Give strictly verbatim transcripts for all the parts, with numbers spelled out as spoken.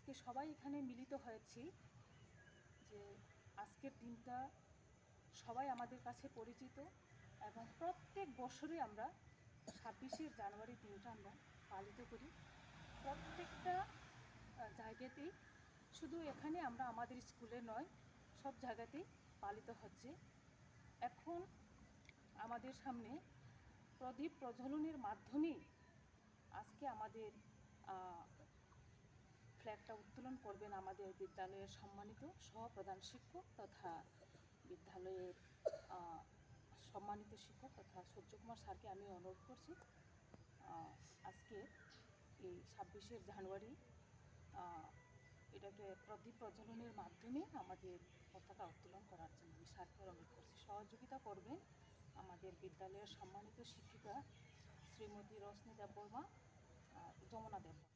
আজকে সবাই এখানে মিলিত হয়েছি যে আজকের দিনটা সবাই আমাদের কাছে পরিচিত এবং প্রত্যেক বছরই আমরা ছাব্বিশে জানুয়ারি দিনটা আমরা পালিত করি। প্রত্যেকটা, আহ, জায়গাতেই, শুধু এখানে আমরা আমাদের স্কুলে নয়, সব জায়গাতেই পালিত হচ্ছে। এখন আমাদের সামনে প্রদীপ প্রজ্বলনের মাধ্যমেই আজকে আমাদের, আহ, ফ্ল্যাগটা উত্তোলন করবেন আমাদের বিদ্যালয়ের সম্মানিত সহ প্রধান শিক্ষক তথা বিদ্যালয়ের, আহ, সম্মানিত শিক্ষক তথা সূর্যকুমার স্যারকে আমি অনুরোধ করছি, আহ, আজকে এই ছাব্বিশে জানুয়ারি, আহ, এটাকে প্রদীপ প্রজ্বলনের মাধ্যমে আমাদের পতাকা উত্তোলন করার জন্য আমি স্যারকে অনুরোধ করছি। সহযোগিতা করবেন আমাদের বিদ্যালয়ের সম্মানিত শিক্ষিকা শ্রীমতী রশ্মি দেববর্মা, আহ, যমুনা দেববর্মা।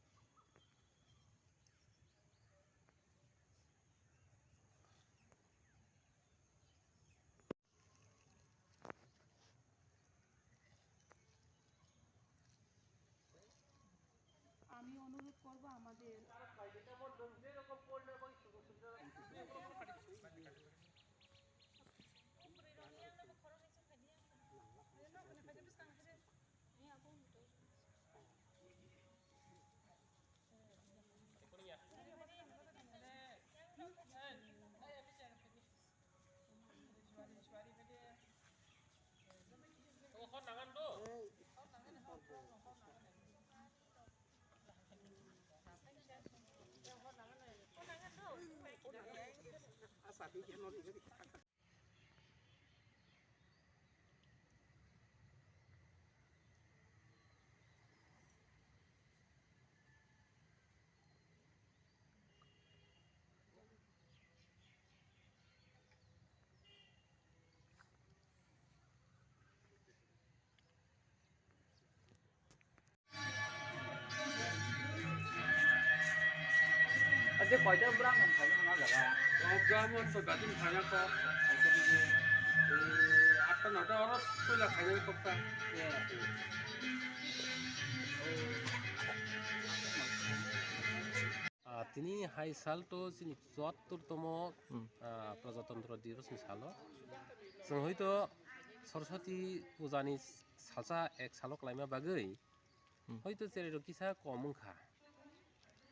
আমি অনুরোধ করব আমাদের Aje koita bwrang nang khaina hwnna jaga? O bwrang o so gadin khaina kok, khaina bini, eh, atta nota oro puila khaina kok ta. Ah, tini hai sal to chini chuattor tomo, Hmm. ah, Prajatantro Divorce ni salo. Chwng hoito Saraswati puja ni salsa ek salo klaima bagwi Hmm. hoito cherai rok kisa kom wngkha.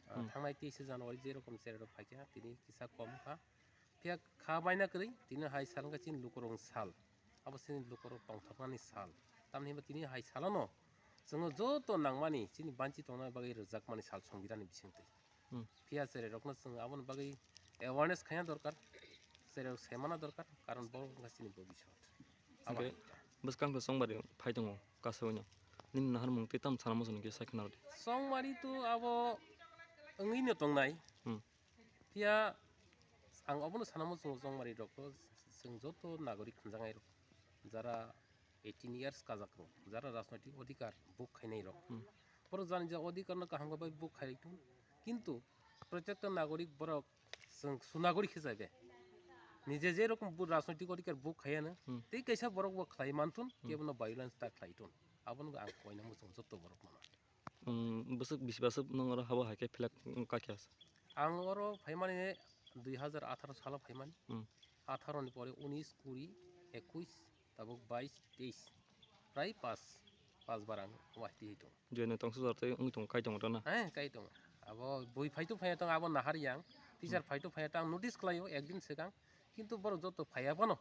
Ah, Hmm. thangnai teis January je rokom cherai rok phaikha, tini kisa kom wngkha. Phiya kha baina kwrwi, tini hai sal wngkha chini lukurokni sal. Abo chini lukurok tongthoknani sal. Tamni hwnba tini hai salono chwngno joto nangmani chini banchi tongna bagwi rwjakmani sal Songbidanni bisingtwi. Hmm. Phiya cherai rokno chwng aboni bagwi awareness khaina dorkar, cherai rok saimana dorkar, karon borok wngkha chini bobiswt. Abo Hwnkhe hai. Bwskang khe Chongmari phai tongo kasaino. Nini naharmung tei tamo sana muchung khe sai khna rwdi. Chongmari to abo wngwino tongnai. Hmm. Phiya ang obono sana muchungo Chongmari rokno chwng joto nagorik hwnjaknai rok, jara eighteen years kajak rok, jara rajnoitik odhikar buk khainai rok. Hmm. Borok jani ja odhikar no kaham bai buk khai tong, kintu protekta nagorik borok chwng sunagorik khe jaibe. Nije je rokom bu rajnoitik odhikar buk khaiya no, Hmm. tei kaisa borok bo khlai manthun, Hmm. kebo no violence ta khlai tong. Abono ang koina muchungo joto borok mano. Um, bwswk bisi bwswk nwng oro habo hai khe flag kakya? Ang oro phaimani dui hazar atharo salo phaimani. Hmm. Atharo ni pore unis, kuri, ekush, tabuk bais, teis. Prai pas, pas bar ang wahti hai tongo. Jene tongsa jar tei wngwi tongo, kai tongo to na? Eh, kai tongo. Abo bui phai to phai tongo, abo nahar yang. Teacher Hmm. phai to phai to ang notice khlaio ekdin swkang. Kintu borok joto phaiya phano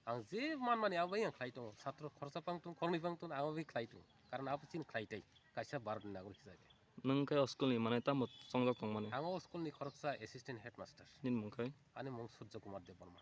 ang je manmani abo bai ang khlai tongo. Satro khoroksa phang tung, khoroknwi phang tung, abo bai khlai tongo. Karon abo chini khlai tai, kaisa Bharat ni nagorik hisabe. Nwng khe o school ni manwi tamo chongjak tongmani? Ang o school ni khoroksa assistant headmaster. Nini mung khe? Ani mung Surjo Kumar Debbarma.